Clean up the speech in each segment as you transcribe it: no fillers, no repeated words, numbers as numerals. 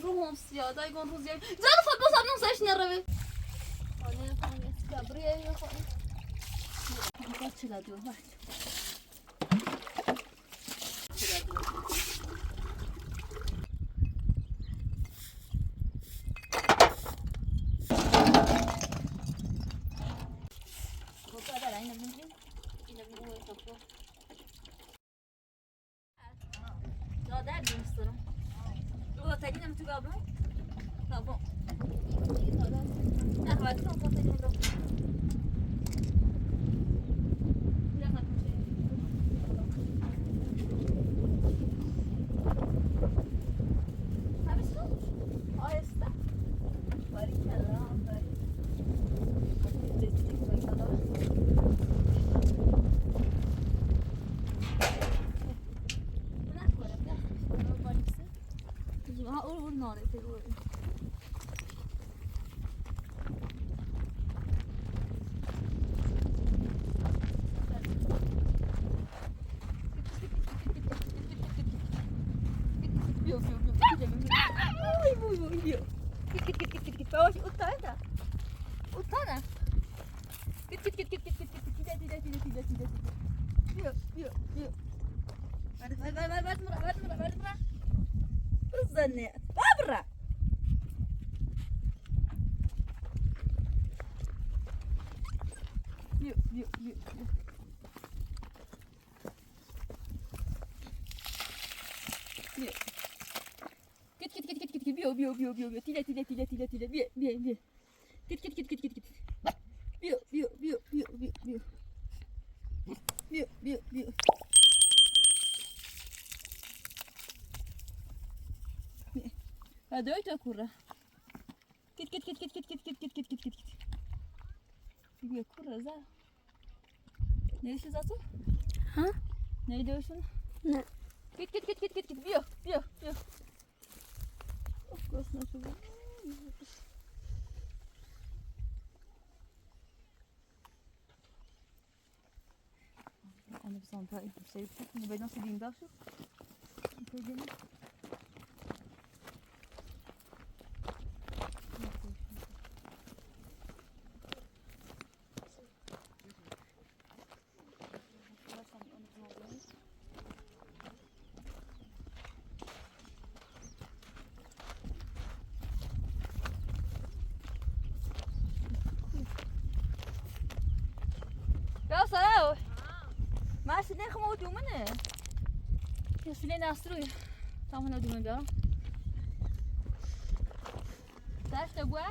روحهم سیاه دایگان روز یک زن خود باز هم نوزش نروی خانه خانه کبریه خانه چه دادی Bio bio bio bio bio tile tile tile tile tile bio bio bio git git git git git git bio bio bio bio bio bio bio bio bio Hadi öyle kurra. Git git git git git git git git git git git git. Bio kurra za. Ne diyorsun zaten? Ha? Ne diyorsun? Ne? Git git git git git git bio bio bio. Of nasıl bu? أنا بس يا ما سنين خمو دومنه يا سنين أسروي تامنا دومن بیارم تعرف تقوى؟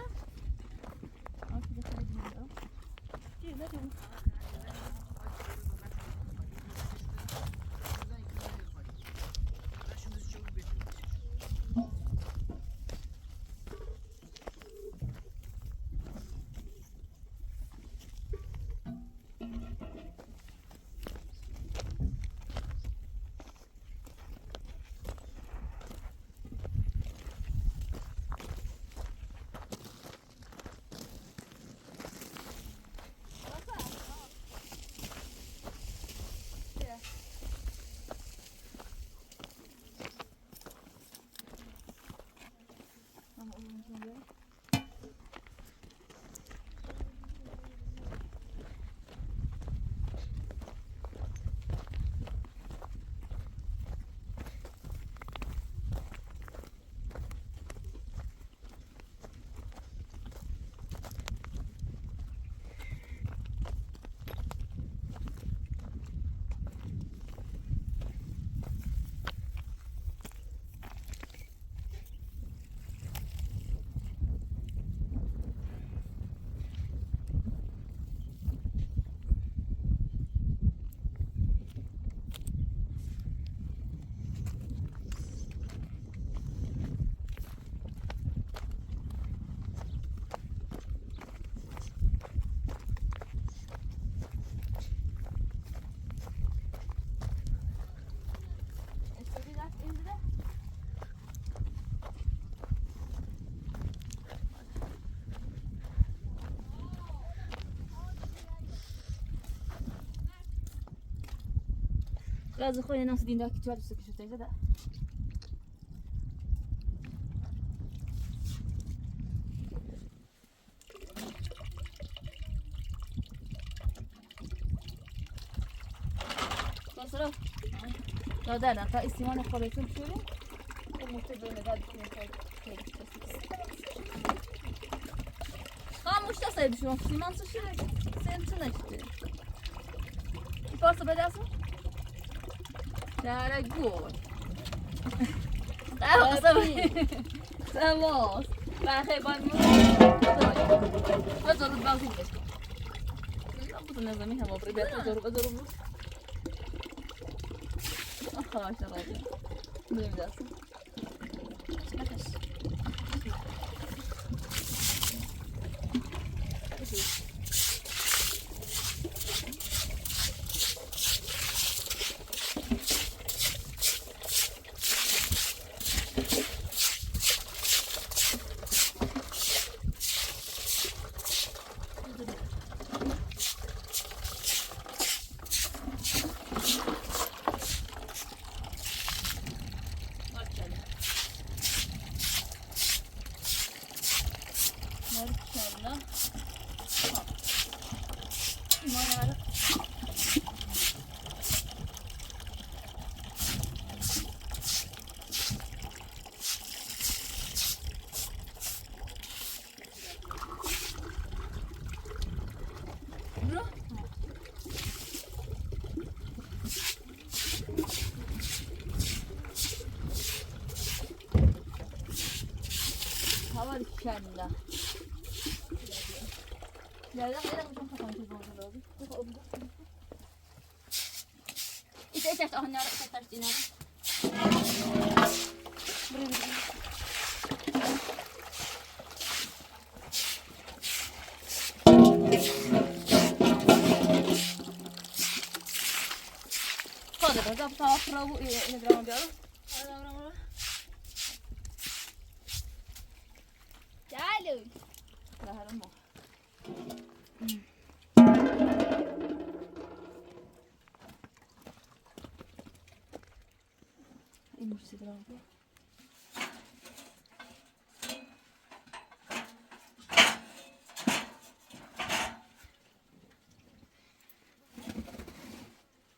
Gazı koyun nasıl dindaki çuval sıkıştı da. Kasra. لا ده لا تا استيمان قبيتم شوري خاموش تا سيد شو سيمان شوري سيمتنا işte. Passa pedaço? Cara, gol. Vamos. Vai rebanho. Azor bazı Bu da ne zaman hava buraya azor azor bu. Ah, şarabı. Ne bilirsin? Maşallah. Bro. Hava dışarıda. لا لا لا تعالوا لا هرمو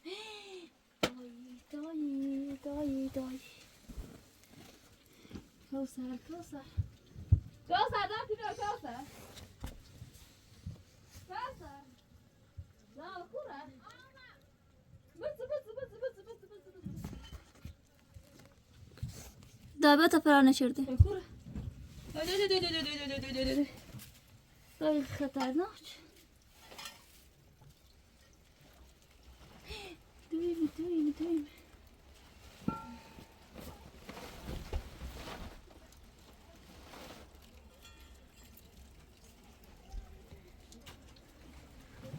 İyi Dayı, dayı, dayı. Kavsar, Kavsar. Kavsar, ne yapıyorsun Kavsar? Kavsar. La kura. Bısı bısı bısı bısı bısı bısı bısı. دابا تفرانه شردي Kura. Dö dö dö dö dö dö dö dö dö dö. طيب خطرناك دويمي دويمي دويمي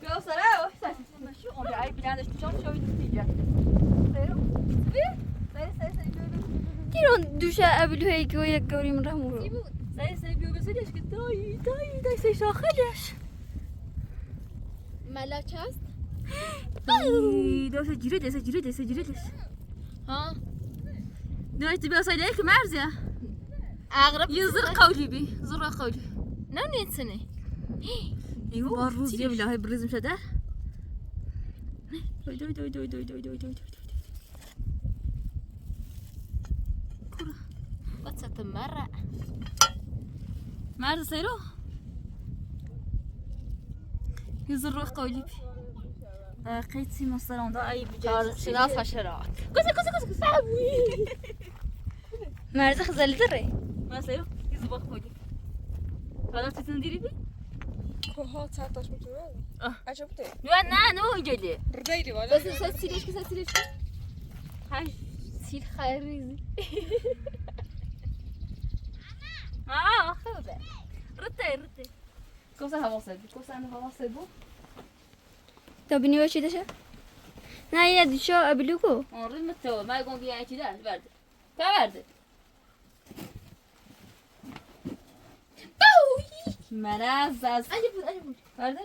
Kavsar ha, şu on bir ay bilen de şu şu diyeceğim. Seyro. Bir. Seyro seyro seyro. تيرون دوشا قبل هيك ويا كوري من رمورو سير سير بيو بس ليش داي داي داي سي شاخلش ملاک هست؟ داي سجري داي سجري داي سجري ها داي تبي سيدك مرزيا اغرب يزر قولي بي زر قولي نه نتسنه ايوه الروز يا بالله بريز مش ده دوي دوي دوي دوي دوي دوي دوي دوي وتتمرع مرز سيرو يزر قولي بي قيتي مثلا ده اي بجاز شناس حشرات كوسه كوسه كوسه كوسه مرز خزل دري ما سيرو يزر قولي هذا تتنديري بي Koha çartaş mı diyor? Ah. Acaba değil. لا لا نو جدي Buradaydı valla. بس سيريش كسا سيريش هاي سير خيريزي اه خذ رتي رتي كوسه هوا سبو كوسه انا هوا سبو طب نيوشي دشا نه يا دشا قبلكو اون متو ما يقوم بيها كذا برد برد مرز از اجي اجي برد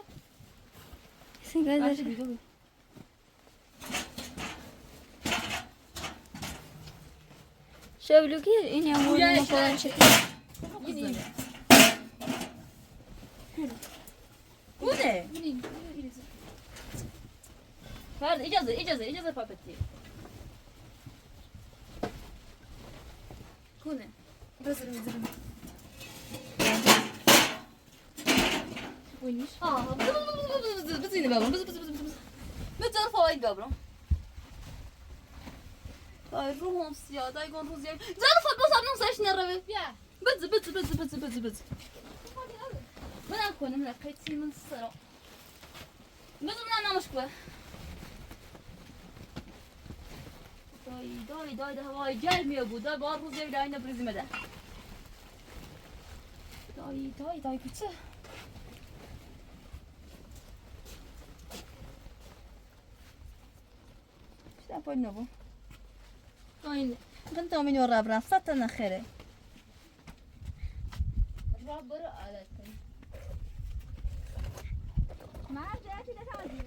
سنگازر Şu öbürü in yağmuruna falan çekiyor. Bu ne? Ferdi icazı icazı icazı papeti. Bu ne? Aa, bız bız bız bız yine babam. Bız bız bız bız. Ne tarafa ay babam. Ay ruhum siyah, day gon ruz ya. Zara fa bas ablam saç ne rabe. Ya. بز بز بز بز بز بز. من اكون من لقيت من الصرا. بز من انا مشكوى. Day day day da havay gelmiyor bu da bar ruz ya aynı brizime de. Day day day bitti. İşte bu ne bu? Aynı. كنت من ورا برا خيري رابر آلتين. ما جاتي لا تعدي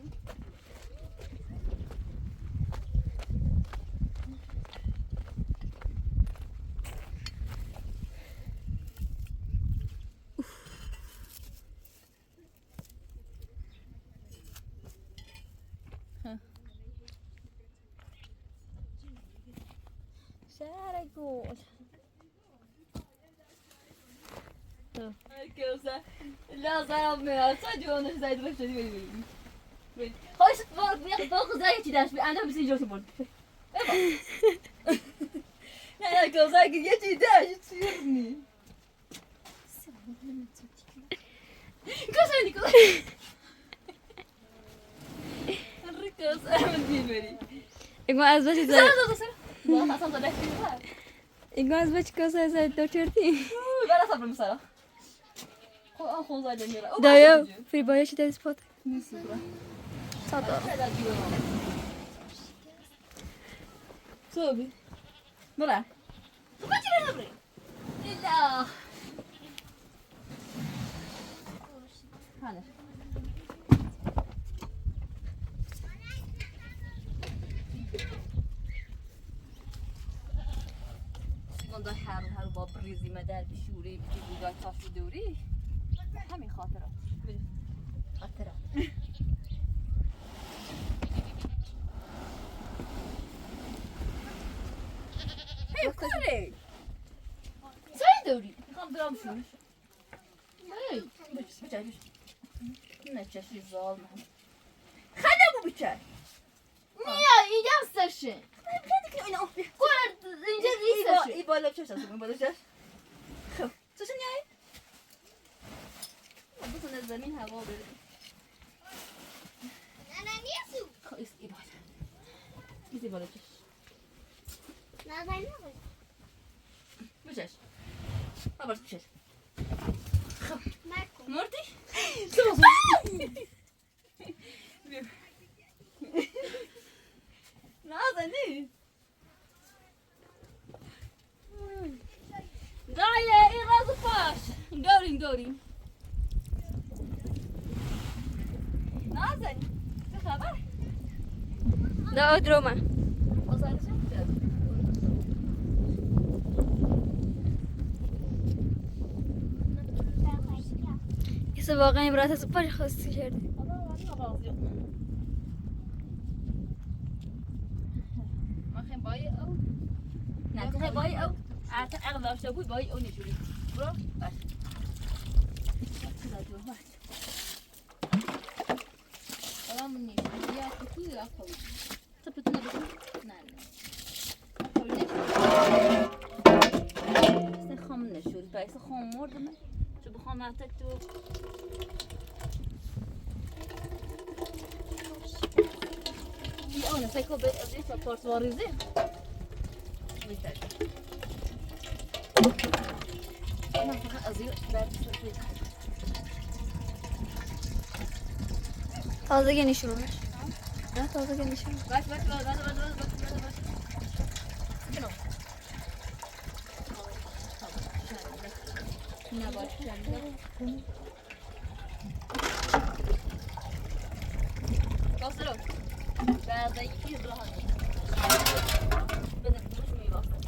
شاركوا لا صعب ما صدق انا زايد بس خوش فوق فوق زايد داش انا بس يجوا تبون لا لا كوزاك يجي داش تصيرني كوزاني كوزاني الركوز احمد ديبري Ik az başı لا لا لا لا لا Ik az başı kosa sa doçerti. بلا صبر مسألة خو زايد Daya free boya şiddet spot. Sada. صوبي مرة ما تجري لا هذا والله حار هالباب بريزي مدار بشوري بجيبوا قاعد تاشو دوري همي خاطرات خاطرات هي كوري Sen دوري. خام درام شو هي بس بس بس نچه ظالم خلي ابو بچه Niye ince saçı? Koyar ince değil saçı. اي بالا بچه شو بالا بچه خب تو شنو جاي بص الزمين هوا خب اي بالا اي بالا بچه بچه ما برش بچه مرتي نازني دايا اي غاز فاش دوري دوري نازن شو خبر؟ Da odroma. İşte واقعا برات süper خاص کرد. Tamam mı? Ya kutu ya koy. Fazla geniş olmuş. Evet fazla geniş olmuş. Baş baş baş baş baş baş baş baş. Sıkın ol. Ne var Göster o. Ben de iki rahat. Ben de konuşmayı bastım.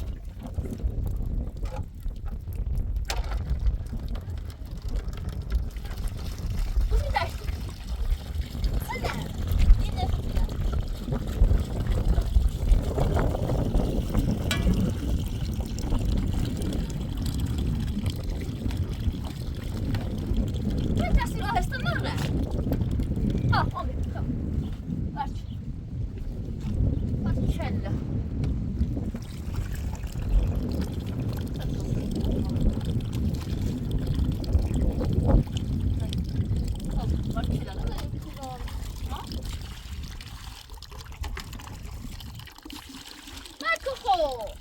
麦克吼。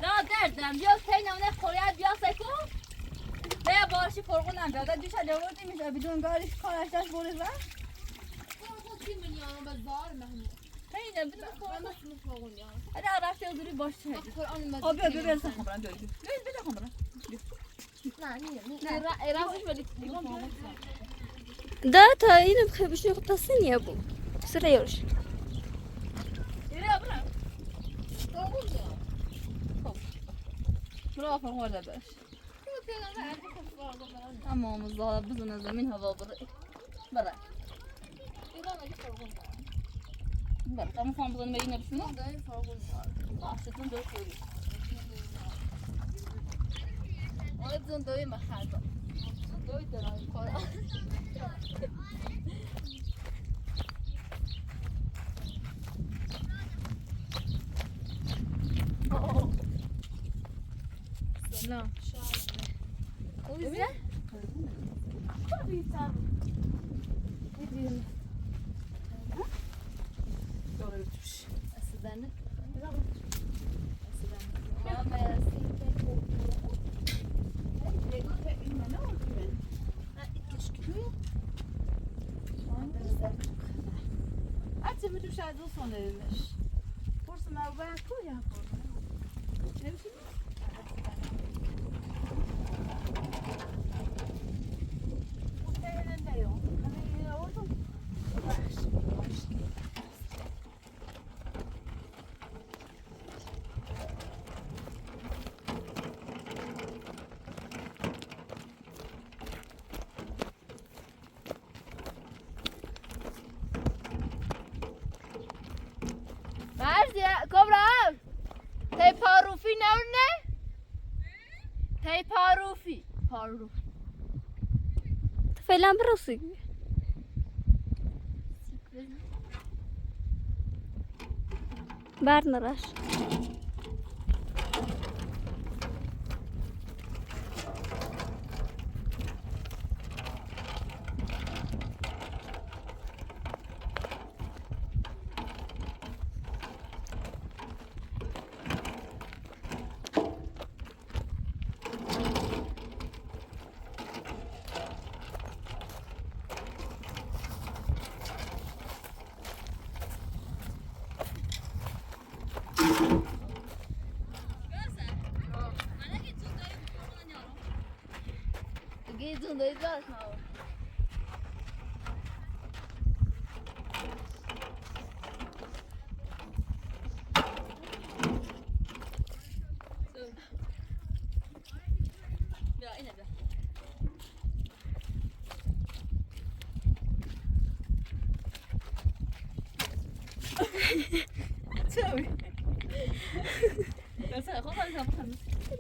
نه دردم بیا سینم نه خوریت بیا سکو بیا بارشی فرقونم بیا دا دوش دوردی میشه بدون گارش کارش داشت بورش و خیلی بدون فرقون اده رفتی از دوری باش چه آه بیا بیا بیا خمرم بیا بیا بیا خمرم. ده تا اینو بخیر بشنو قطاسين يا ابو بسرعة يرش. یه برم برو فرقون باش. اما مزدها بزن زمین هوا برا برا برا تمام خان بزن مدینه بشنو عشان دو خوری کبرا تی پاروفی نه تی پاروفی پاروف فعلا براسي. بعد نراش.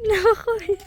نه خوي.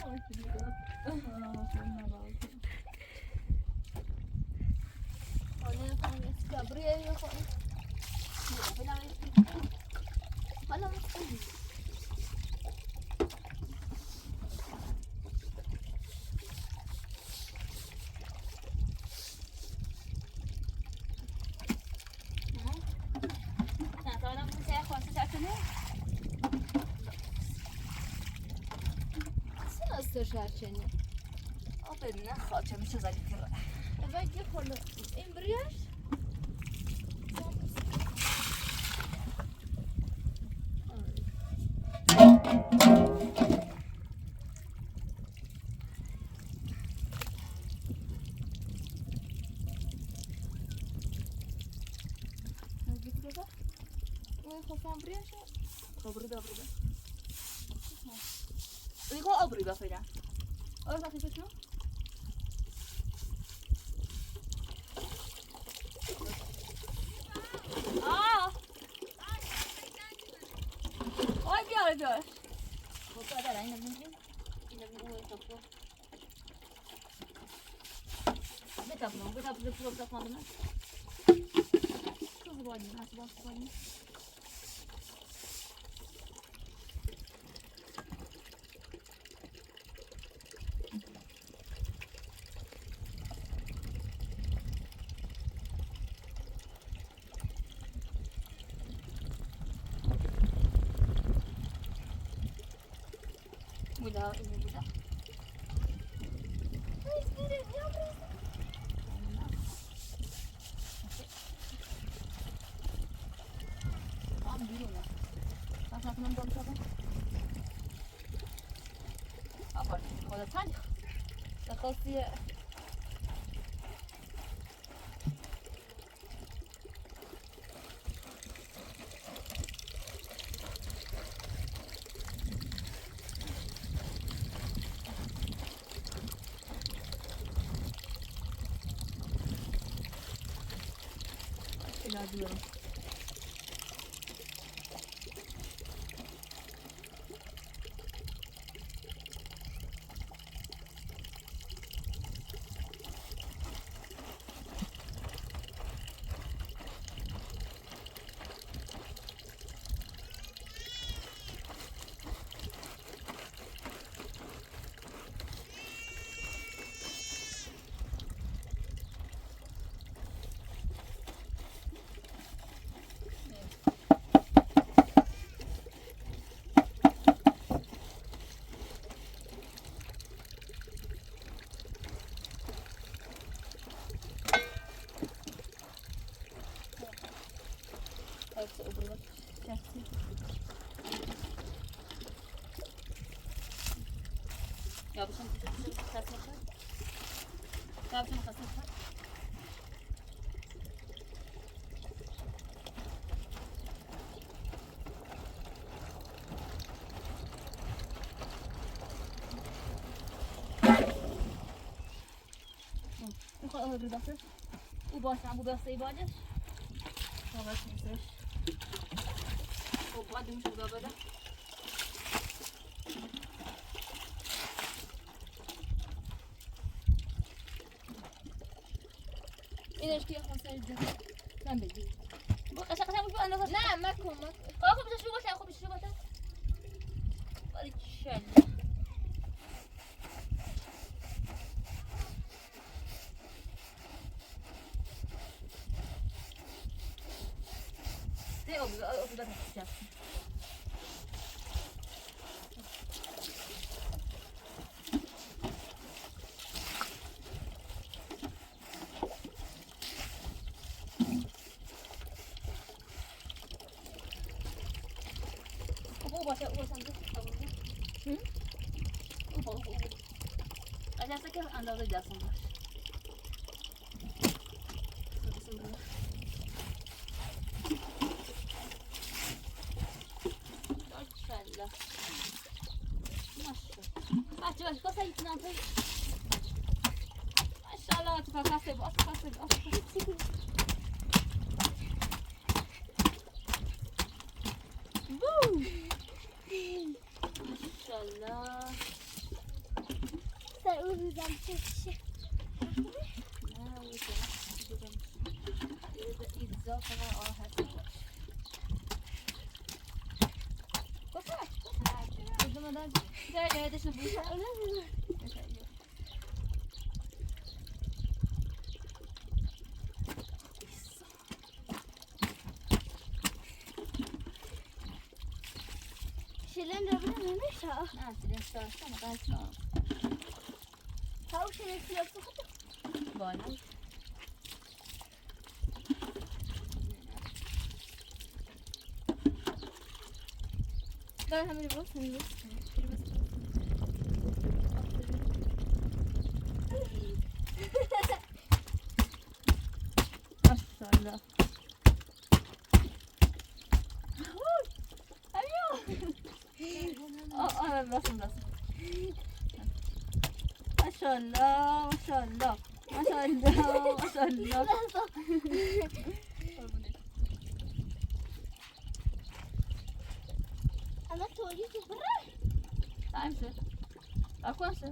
Akon Akon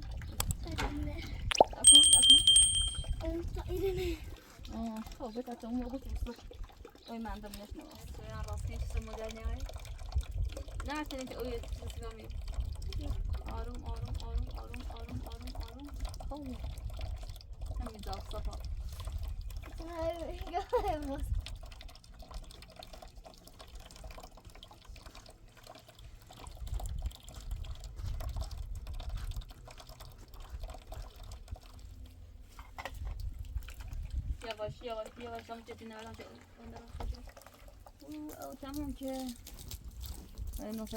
akon. خب بتاعتهم وقت وصلت. وي ما عندهم ناس نه عشان انت قوية تسلمي. آروم آروم آروم آروم آروم آروم آروم. خب. همین جا صفا. Yavaş yavaş yavaş tam çetin nereden او تمام که نص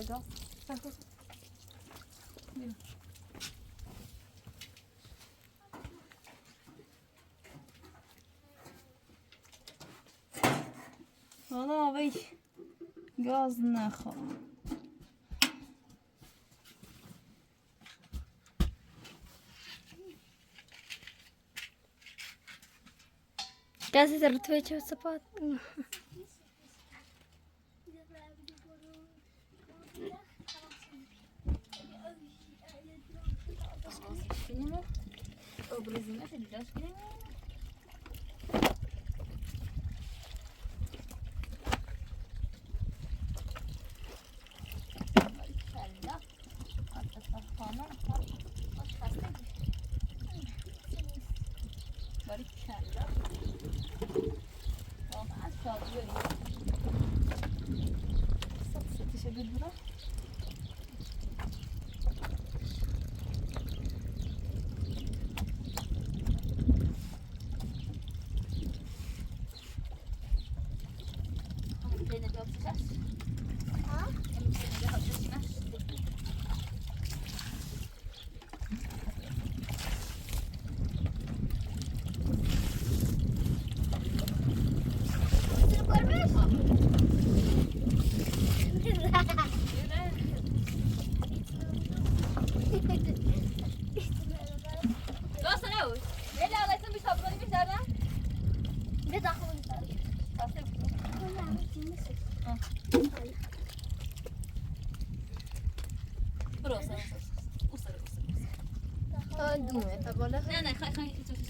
حالا بی گاز نخوا. Gazete rütbe çöp. نه نه خیلی خیلی تو چیز.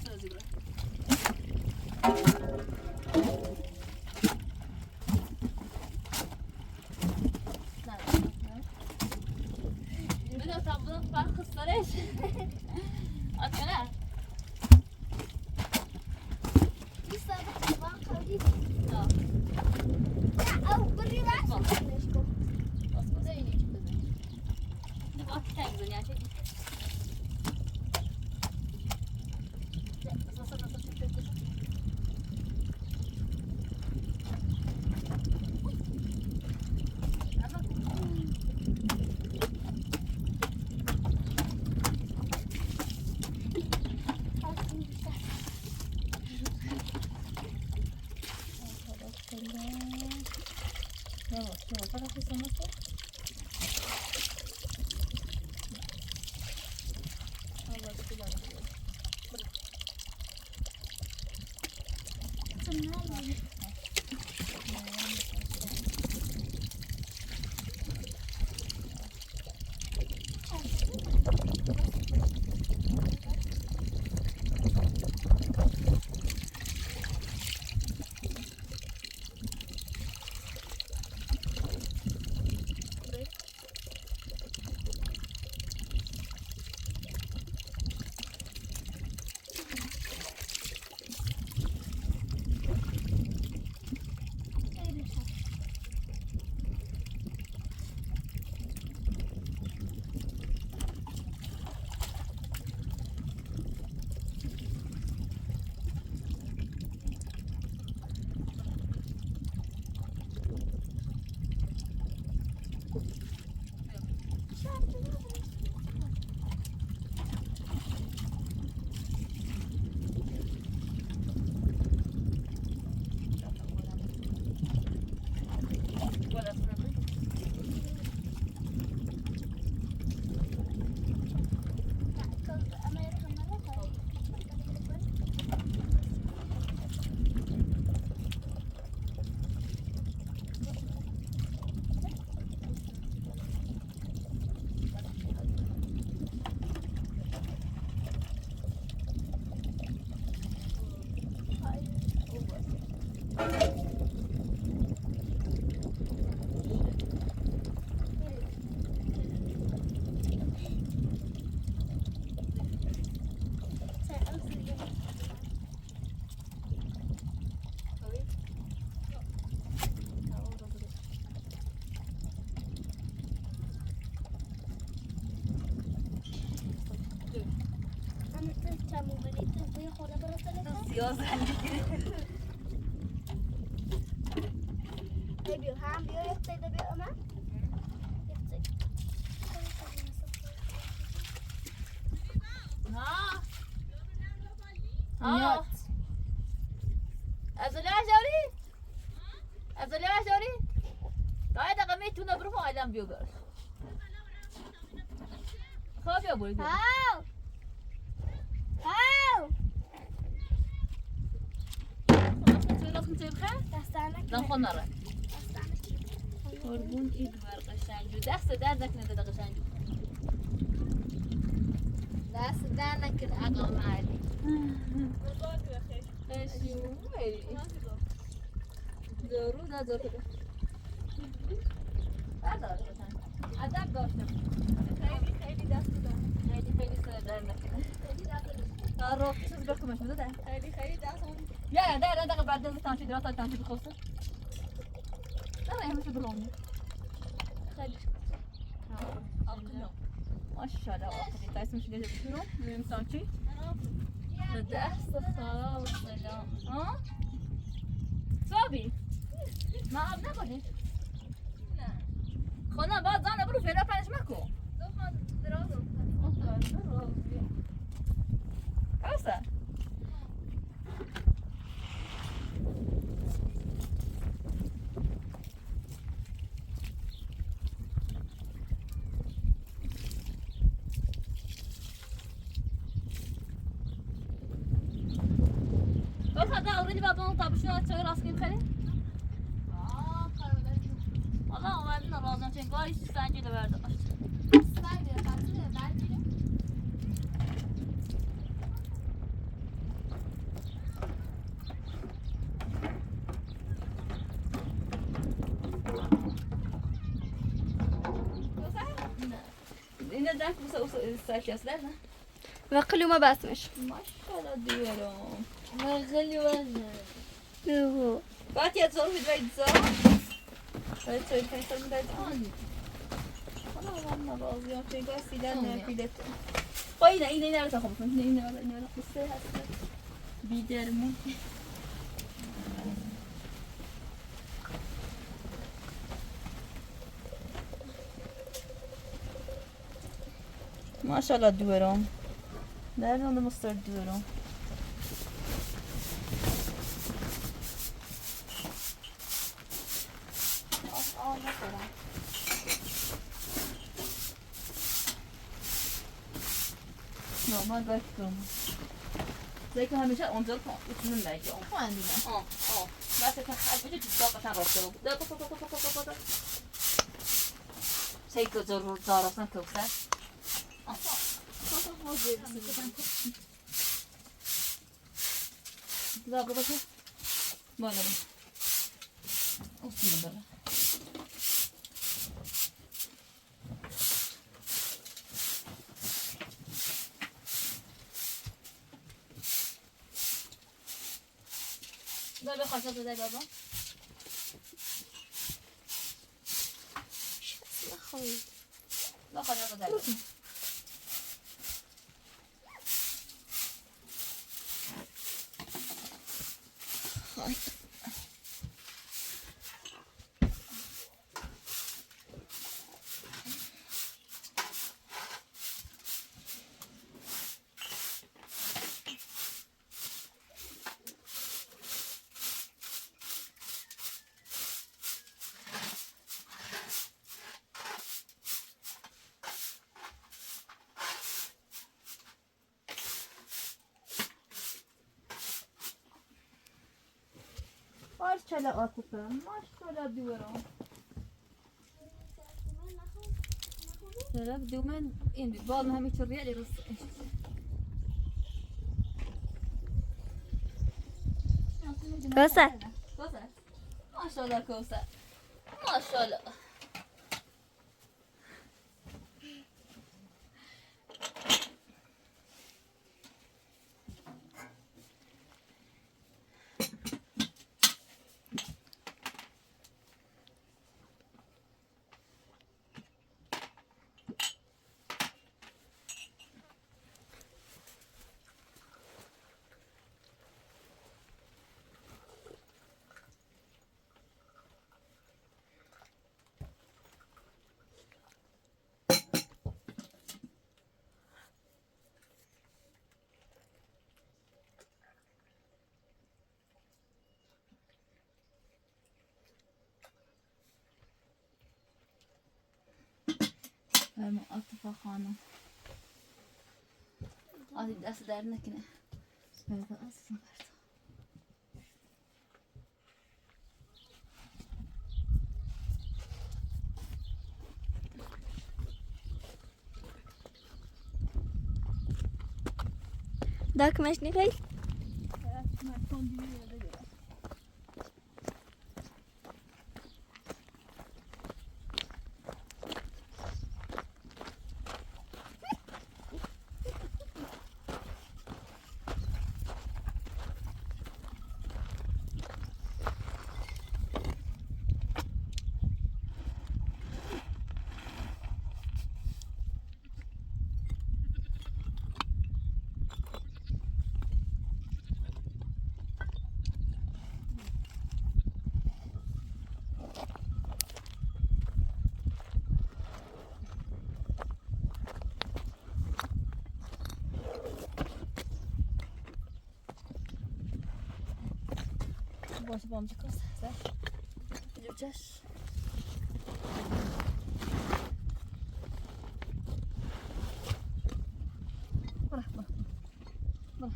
ها از جاری از جاری تا دقیقه میتونه برو آدم بیو گرش خواب بیا برو هاو هاو خونه قربون اید بر قشنگو دست در نکنه داده قشنگو دست در نکنه آقا معلی دارو دا دارو ادب داشتم خیلی خیلی دست دادم خیلی خیلی سر در نکنه رو چیز بکمش میده خیلی خیلی دست یا در دقیقه بعد از تانچی درات تانچی بخوصه نه نه همش بروم خیلی عقلو ما شاء الله عقلي تايسون مش لازم بشرو من تانچی دست خراب سلام ها صابي ما آب نکنی نه خونه بعد زانه برو فعلا پنج مکو دو دراز كوسة كوسة ده اوريدي بقى بنطلع بشنو تسوي راسك خلي والله ما عندنا لازم تنقاي سانجي ده برد إن ده بس ساكي أصلا وقلو ما باسمش ما شاء الله ديورو ما غلي وزن فاتي تصور في دبي تصور تصور في دبي تصور والله ما راضي في قاسي لنا في قاينا إينا إينا لا تخوف إينا إينا ولا إينا ولا قصة هسه بيدرمو ما شاء الله دورم Nerede mısır diyorum. Normal belki durum. زي همیشه اونجا رو اتمنم belki. آه آه بس حال بجا جدا قشنگ رفته بود. دا دا دا دا دا دا. Şey zararsan kökse. لا بابا بالا بابا Olsun böyle. Böyle kaçak özel baba. لا kaçak özel. Maşallah Atıf'a, maşallah diyorum. Taraf دومن این بعض هم يتريع لي رص كوسة. كوسة ما شاء الله كوسة ما شاء الله برم عاطفه خانم. آدی دست در نکنه. برده اصلا برده. داک مش نخیل. باشه با هم چه کار جوچش. برو برو برو.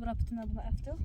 رابطنا بمقفته.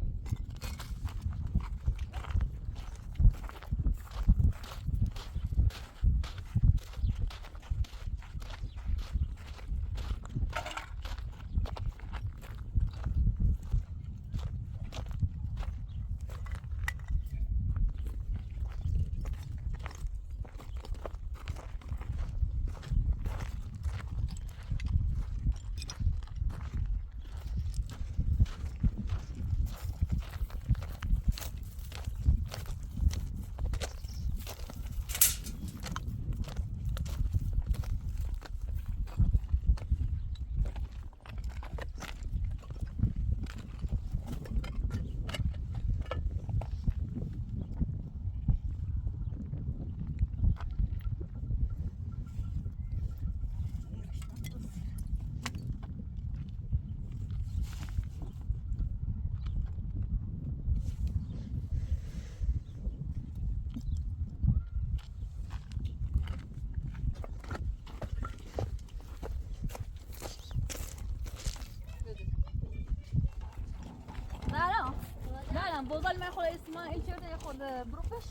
بوزال ما خود اسمه این چرا خود بروفش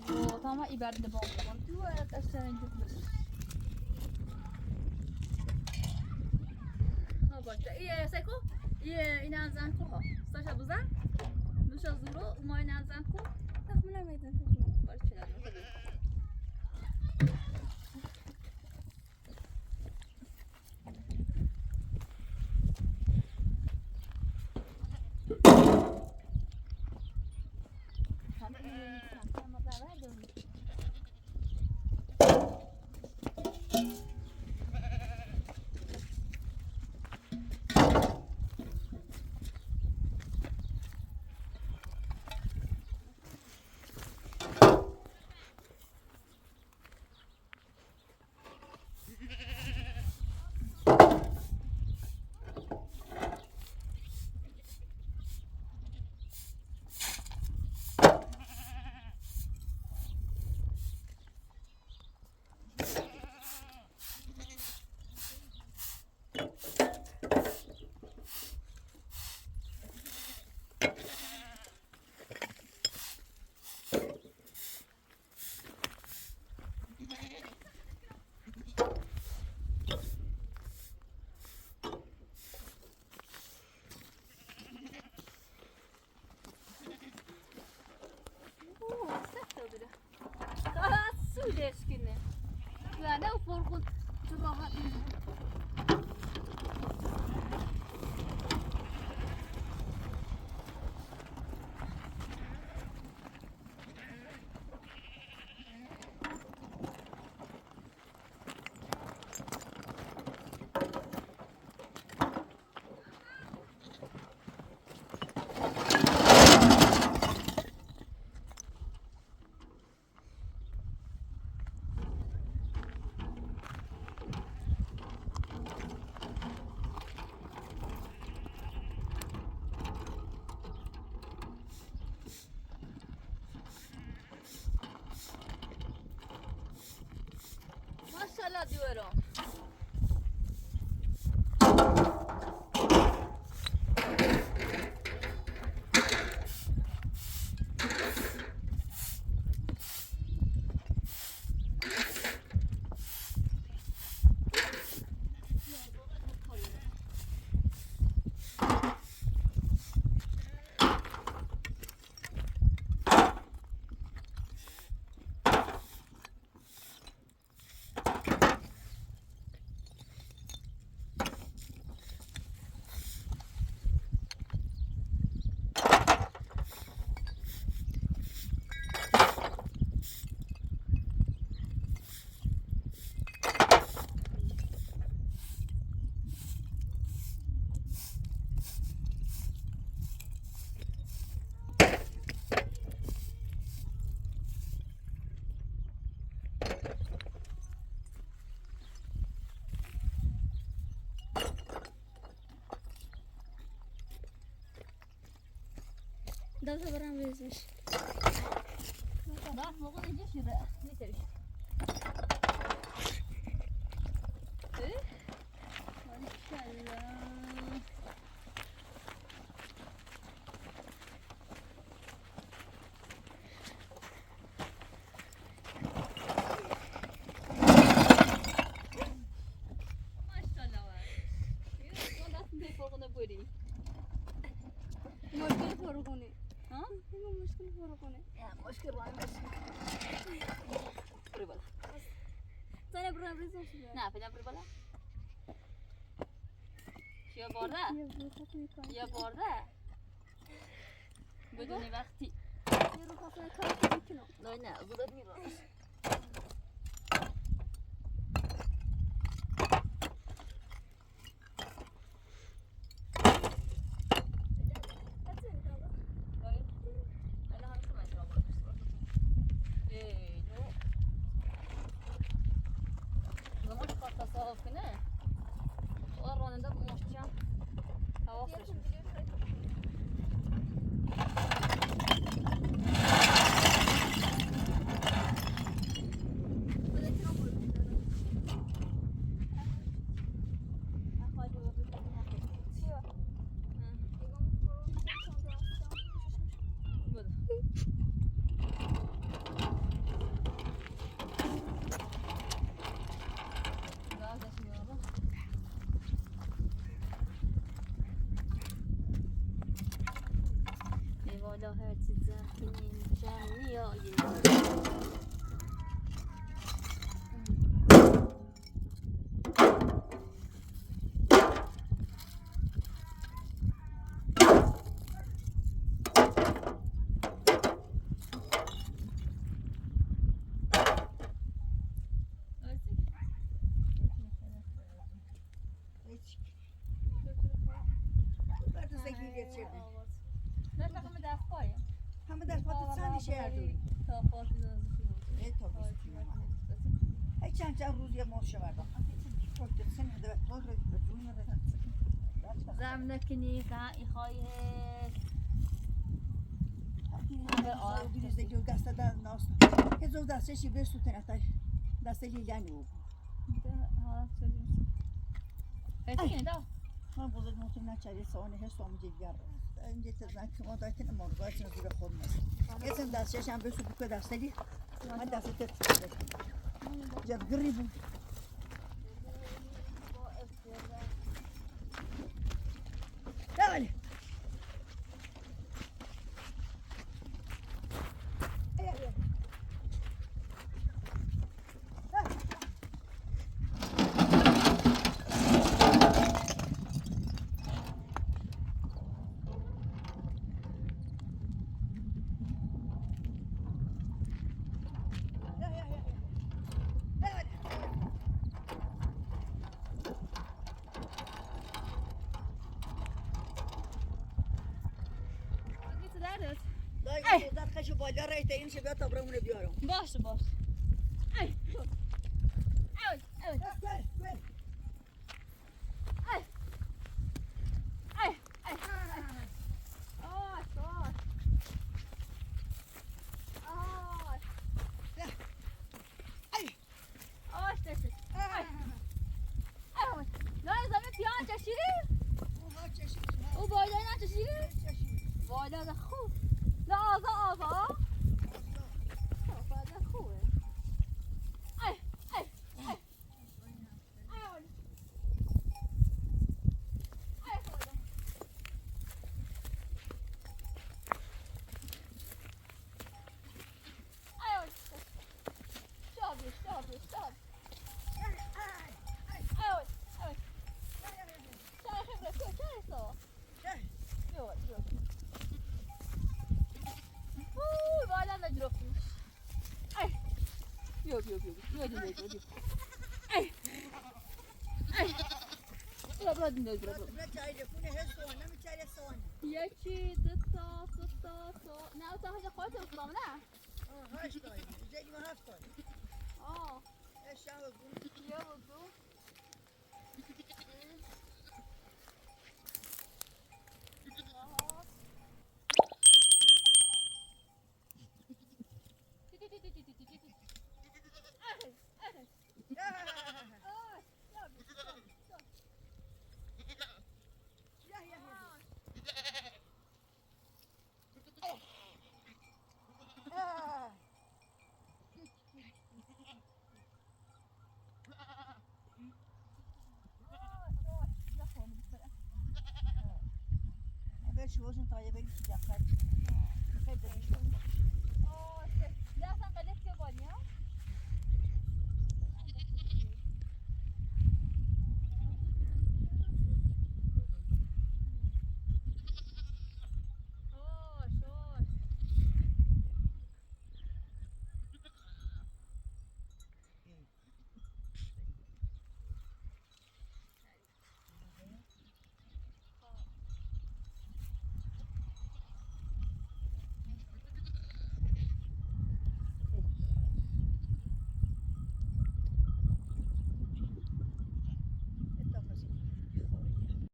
و تمام ایبرد با تو اشتن ها باشه ایه سکو ایه این انزن کو ها ساشا بزن نوشا زورو ما این انزن کو تخمنا میدن. باشه دم برام ریزش. نه موقع اینجا شده میتریش. ماشاءالله. ماشاءالله. یه دست می‌ده فرقونه بری. مشکل فرقونه. ها؟ مشکل فرقونه. مشکل راه مشکل. بری بالا. زنه برام ریزش. نه فعلا بری بالا. یا برده؟ یا برده؟ بدون وقتی. یه رو خواستن کار کنم. نه نه زودت میرم. چند چند روز یه مرشه بردم. زم نکنی قای خواهی. من بزرگ ممکن نچاری سوانه هست آموزی دیگر. اینجا تزن که ما دایتن مرغ زیر خود نیست. یه دستش هم بسو بکه دستی. من دست تت. جد قريب. تعالي. باشه باشه. ای ای ای ای ای ای. آه آه آه. ای آه چشی. ای ای. نه زمین پیان چشی؟ او بالا نه چشی؟ بالا خوب. نه آزا آزا. بیا بیا بیا بیا بیا بیا بیا. ای ای. برو برو برو برو. یکی دو تا سه تا سه. نه تا هشت خودت افتادم نه. هشت تا. اینجا هفت تا. آه. هشت تا بود. یه و دو. شوشن طيبة اللي تدخل. خير ده. ده اصلا قلت يا بنيا.